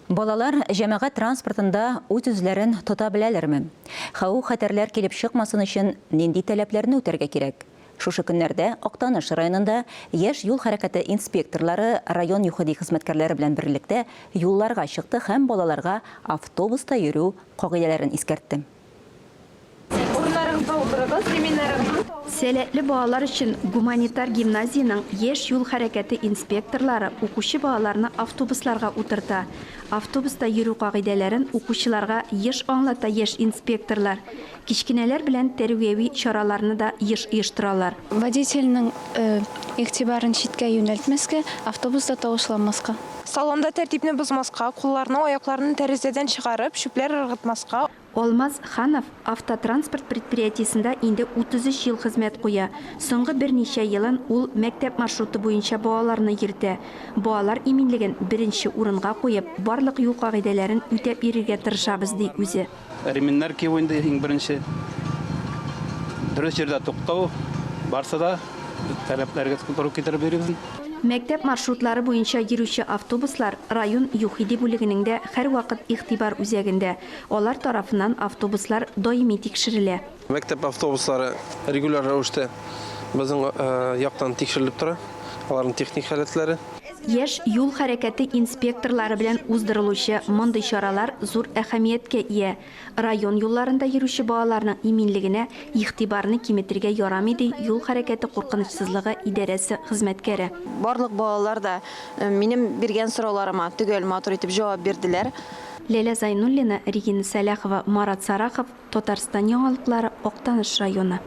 Балалар җәмәгать транспортында үз-үзләрен тота беләләрме? Хәвеф-хәтәрләр килеп чыкмасын өчен нинди таләпләрне үтәргә кирәк? Шушы көннәрдә Актаныш районында яшь юл хәрәкәте инспекторлары район ЮХИДИ хезмәткәрләре белән берлектә юлларга чыкты һәм балаларга автобуста йөрү кагыйдәләрен искәртте. Урыннарыгызга утырыгыз, реминнарыгызны. Сәләтле балалар өчен гуманитар гимназиянең яшь юл хәрәкәте инспекторлары укучы балаларны автобусларга утырта. Автобуста йөрү кагыйдәләрен укучыларга еш аңлата яшь инспекторлар. Кечкенәләр белән тәрбияви чараларны да еш оештыралар. Водительнең игътибарын читкә юнәлтмәскә, автобуста тавышланмаска. Салонда тәртипне бозмаска, кулларны, аякларны тәрәзәдән чыгарып, чүпләр ыргытмаска. Алмаз Ханов автотранспорт предприятиесендә инде 33 ел хезмәт куя. Соңгы берничә елын ул мәктәп маршруты буенча балаларны йөртә. Балалар иминлеген беренче урынга куеп, барлык юл кагыйдәләрен үтәп йөрергә тырышабыз, ди үзе. Ременнәр кию инде иң беренче. Дөрес җирдә туктау, барсы да таләпләргә туры китереп йөрибез. Мәктәп маршрутлары буенча йөрүче автобуслар район ЮХИДИ бүлегенең дә һәрвакыт игътибар үзәгендә. Алар тарафыннан автобуслар даими тикшерелә. Мәктәп автобуслары регуляр рәвештә безнең яктан тикшерелеп тора, аларның техник халәтләре. Яшь юл хәрәкәте инспекторлары белән уздырылучы мондый чаралар зур әһәмияткә ия. Район юлларында йөрүче балаларның иминлегенә игътибарны киметергә ярамый, ди юл хәрәкәте куркынычсызлыгы идарәсе хезмәткәре. Барлык балалар да минем биргән сорауларыма төгәл, матур итеп җавап бирделәр. Ләлә Зайнуллина, Регина Сәлахова, Марат Сарахов, Татарстан яңалыклары, Актаныш районы.